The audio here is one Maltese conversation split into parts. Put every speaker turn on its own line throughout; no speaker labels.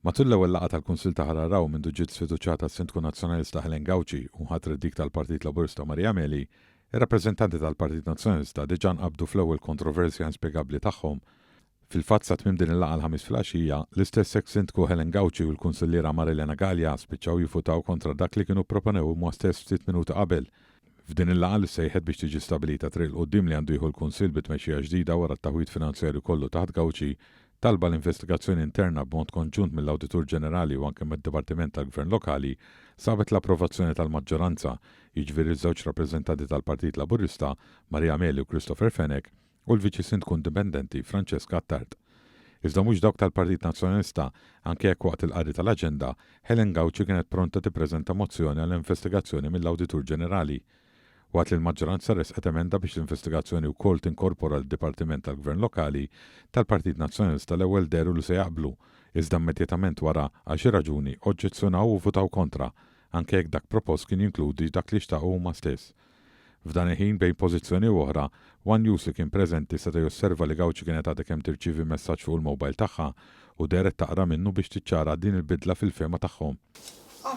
Matul l-ewwel laqgħa tal-Kunsill ta' Ħal Għargħur mindu ġiet sfiduċjata s-Sindku Nazzjonalista Helen Gauci u nħatret dik tal-Partit Laburista Maria Meli, ir-rappreżentanti tal-Partit Nazzjonalista diġà nqabdu fl-ewwel kontroversja inspjegabbli tagħhom. Fil-fatt sa tmiem din il-laqgħa l-Ħamis filgħaxija, l-istess eks Sindku Helen Gauci u l-Kunsilliera Marilena Galea spiċċaw jivvutaw kontra dak li kienu pproponew huma stess ftit minuti qabel. F'din il-laqgħa li ssejħet biex tiġi stabbilita triq 'il quddiem li għandu jieħu l-Kunsill bi tmexxija ġdida wara t-taħwid finanzjarju kollu taħt Gauci, talba għal investigazzjoni interna b'mod konġunt mill-Awditur Ġenerali u anke mid-Dipartiment tal-Gvern Lokali sabet l-approvazzjoni tal-maġġoranza, jiġifieri ż-żewġ rappreżentanti tal-Partit Laburista, Maria Meli u Christopher Fenech, u l-Viċi Sindku Indipendenti Francesca Attard. Iżda mhux dawk tal-Partit Nazzjonalista, anke jekk waqt il-qari tal-aġenda, Helen Gauci kienet pronta tippreżenta mozzjoni għal investigazzjoni mill-Awditur Ġenerali. Waqt li l-maġġoranza ressqet emenda biex l-investigazzjoni wkoll tinkorpora lid-Dipartiment tal-Gvern Lokali, tal-Partit Nazzjonalista l-ewwel dehru li se jaqblu, iżda immedjatament wara, għal xi raġuni, oġġezzjonaw u vvutaw kontra, anke jekk dak propost kien jinkludi dak li xtaqu huma stess. F'dan il-ħin, bejn pożizzjoni u oħra, one News li kien preżenti seta' josserva li Gauci kienet għadha kemm tirċievi messaġġ fuq il-mobile tagħha u dehret taqra minnu biex tiċċara din il-bidla fil-fehma tagħhom.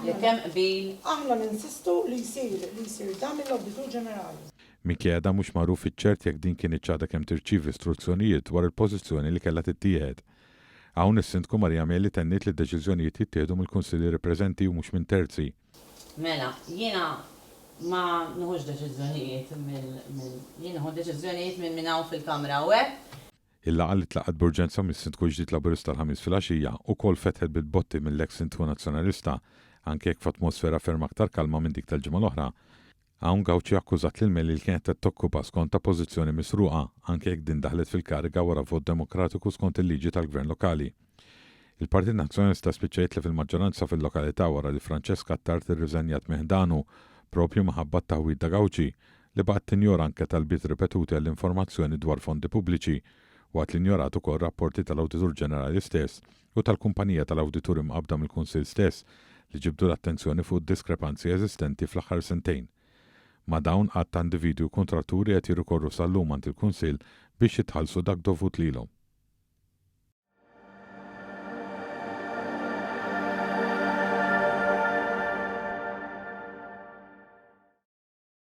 Jekk hemm qbil.
Aħna ninsistu li jsir li jsir dan mill-Awditur Ġenerali.
Minkejja dan mhux magħruf fiċ-ċert jekk din kinitx għadha kemm tirċievi struzzjonijiet dwar il-pożizzjoni li kellha tittieħed. Hawn is-Sindku Maria Meli tenniet li d-deċiżjonijiet jittieħdu mill-kunsillieri preżenti u mhux minn terzi.
Mela, jiena ma nieħux deċiżjonijiet mill, jien nieħu deċiżjonijiet minn min hawn fil-Kamra hawnhekk.
Il-laqgħa li tlaqqgħet b'urġenza mis-Sindku l-ġdid Laburista l-Ħamis filgħaxija ukoll fetħet bil-botti mill-eks Sindku Nazzjonalista, anke jekk f'atmosfera ferm aktar kalma minn dik tal-ġimgħa l-oħra. Hawn Gauci akkużat lil Meli li kienet qed tokkupa skontha pożizzjoni misruqa, anke jekk din daħlet fil-kariga wara vot demokratiku skont il-liġi tal-Gvern Lokali. Il-Partit Nazzjonalista spiċċa jitlef il-maġġoranza fil-lokalità wara li Francesca Attard irriżenjat minn ħdanu, proprju minħabba t-taħwid ta' Gauci, li baqgħet tinjora anke talbiet ripetuti għall-informazzjoni dwar fondi pubbliċi, waqt li njorat ukoll rapporti tal-Awditur Ġenerali stess u tal-kumpanija tal-awdituri mqabbda mill-Kunsill stess li ġibdu l-attenzjoni fuq id-diskrepanzi eżistenti fl-aħħar sentejn. Ma' dawn għadd ta' individwi u kuntratturi qed jirrikorru sal-lum għand il-Kunsill biex jitħallsu dak dovut lilhom.